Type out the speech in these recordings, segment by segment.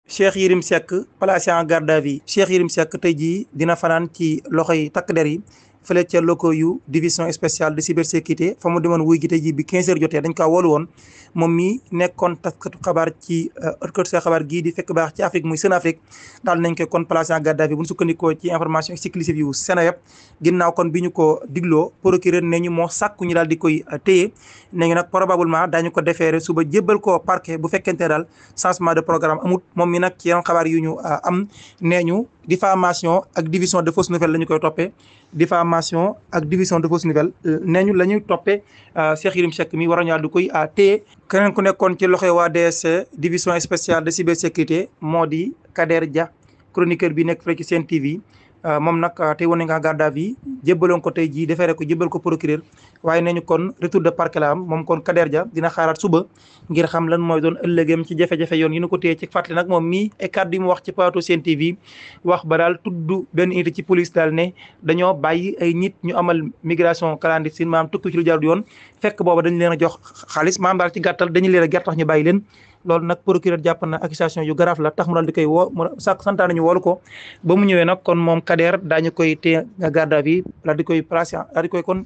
Cheikh Yérim Seck placé en garde à vue. Cheikh Yérim Seck tey jii dina fanaan ci loxoy takk der yi fële ca locaux yu division spéciale de cybersécurité fa mu demoon wuy gi tey jii bi 15 heures jotee dañ kaa woolu woon moom mi nekkoon taskatu xabaar ci ëtkatu xabaar gii di fekk baax ci Afrique muy Sen Afrique daal nañ koy kon placé en garde à vue bu ñu sukkandikoo ci information exclusive yu Seneweb ginnaaw kon bi ñu ko digloo procureur ne ñu moo sàkku ñu daal di koy téye ne ñu nag probablement daañu ko déféré suba jébbal ko parquet bu fekkente daal changement de programme amut moom mi nag ci yeneen xabaar yu ñu am nee ñu diffamation ak division de fausses nouvelles la ñu koy toppee diffamation ak division de fausses nouvelles nee ñu la ñuy toppee Cheikh Yérim Seck mi war a ñaar du koy téye. keneen ku nekkoon ci loxoy waa DSC division spéciale de cybersécurité moo di Kader Dia chroniqueur bi nekk fële ci Sen TV moom nag tey wane nga garde à vue jébbaloon ko tey jii defeere ko jébbal ko procureur waaye nee ñu kon retour de parquet la am moom kon Kader Dia dina xaaraat suba ngir xam lan mooy doon ëllëgëm ci jafe-jafe yoon yi ñu ko téye ci fàttali nag moom mii ay kàddu yi mu wax ci plateau Sen TV wax ba daal tudd benn unité ci police daal ne dañoo bàyyi ay nit ñu amal migration clandestine maanaam tukki ci lu jaarul yoon fekk booba dañu leen a jox xaalis maanaam daal ci gàttal dañu leen a ger tax ñu bàyyi leen loolu nag procureur jàpp na accusation yu grave la tax mu daal di koy woo mu santaane ñu woolu ko ba mu ñëwee nag kon moom Kader daañu koy téye garde à vue daal di koy placé daal di koy kon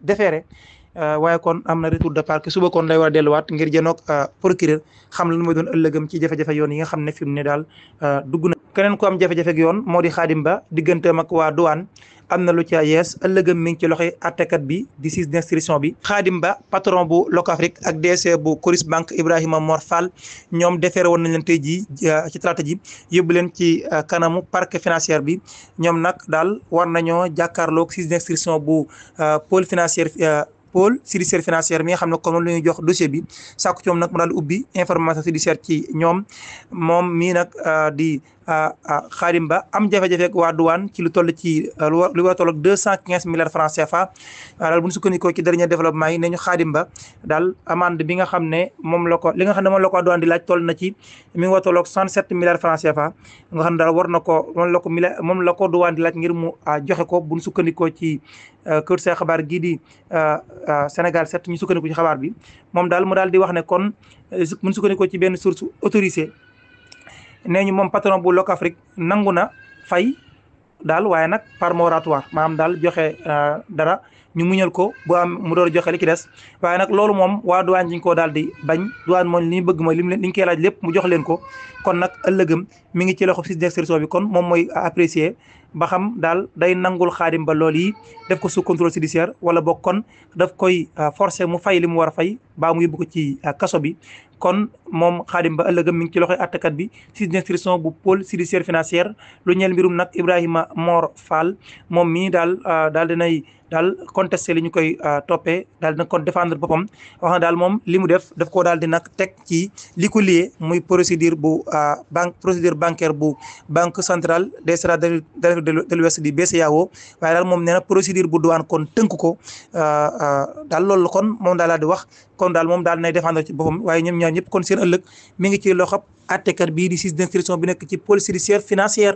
déféré waaye kon am na retour de parquet suba kon lay war a delluwaat ngir jënoog procureur xam lan mooy doon ëllëgëm ci jafe-jafe yoon yi nga xam ne fi mu ne daal dugg na. keneen ku am jafe-jafe ak yoon moo di Khadim Ba digganteem ak waa douane am na lu ca yees ëllëgëm mi ngi ci loxoy attekat bi di juge d'instruction bi. Khadim Ba patron bu Locafrique ak DC bu Coris Bank Ibrahima Mor Fall ñoom defeere woon nañ leen tey jii ci talaata ji yóbbu leen ci kanamu parquet financier bi ñoom nag daal war nañoo jàkkaarloog juge d'instruction bu pôle judiciaire financière mi nga xam ne comme lu ñuy jox dossier bi sàkku ci moom nag mu daal ubbi information judiciaire ci ñoom moom mii nag di Khadim Ba am jafe-jafe ak waa douane ci lu toll ci lu war a toll ak 215 milliards francs CFA daal bu ñu sukkandikoo ci dernier développement yi ne ñu Khadim Ba daal amende bi nga xam ne moom la ko li nga xam ne moom la ko douane di laaj toll na ci mi ngi war a toll ak 67 milliards francs CFA nga xam ne daal war na ko moom la ko douane di laaj ngir mu joxe ko bu ñu sukkandikoo ci kër see xabaar gii di Sénégal 7 ñu sukkandiku ci xabaar bi moom daal mu daal di wax ne kon bu ñu sukkandikoo ci benn source autorisée nee ñu moom patron bu Locafrique nangu na fay daal waaye nag par moratoire maanaam daal joxe dara ñu muñal ko bu am mu door joxe li ci des waaye nag loolu moom waa douane ñu ko daal di bañ douane moom li ñu bëgg mooy li ñu koy laaj lépp mu jox leen ko kon nag ëllëgëm mi ngi ci loxo juge d'instruction bi kon moom mooy apprécier ba xam daal day nangul Khadim Ba loolu yi def ko sous contrôle judiciaire wala boog kon daf koy forcer mu fay li mu war a fay baa mu yóbbu ko ci kaso bi kon moom Khadim Ba ëllëgëm mi ngi ci loxoy attekat bi juge d'instruction bu pôle judiciaire financière lu ñeel mbirum nag Ibrahima Mor Fall moom mii daal dinay daal contesté li ñu koy toppee daal dina kon défendre boppam wax na daal moom li mu def daf koo daal di nag teg ci li ko lié muy procédure bu procédure bancaire bu banque centrale des États de l'Ouest di BCEAO waaye daal moom nee na procédure bu douane kon tënk ko daal loolu kon moom daal di wax kon daal moom daal nay défendre ci boppam waaye ñoom ñaar ñëpp kon seen ëllëg mi ngi ci loxob attekat bii di juge d'instruction bi nekk ci pôle judiciaire financière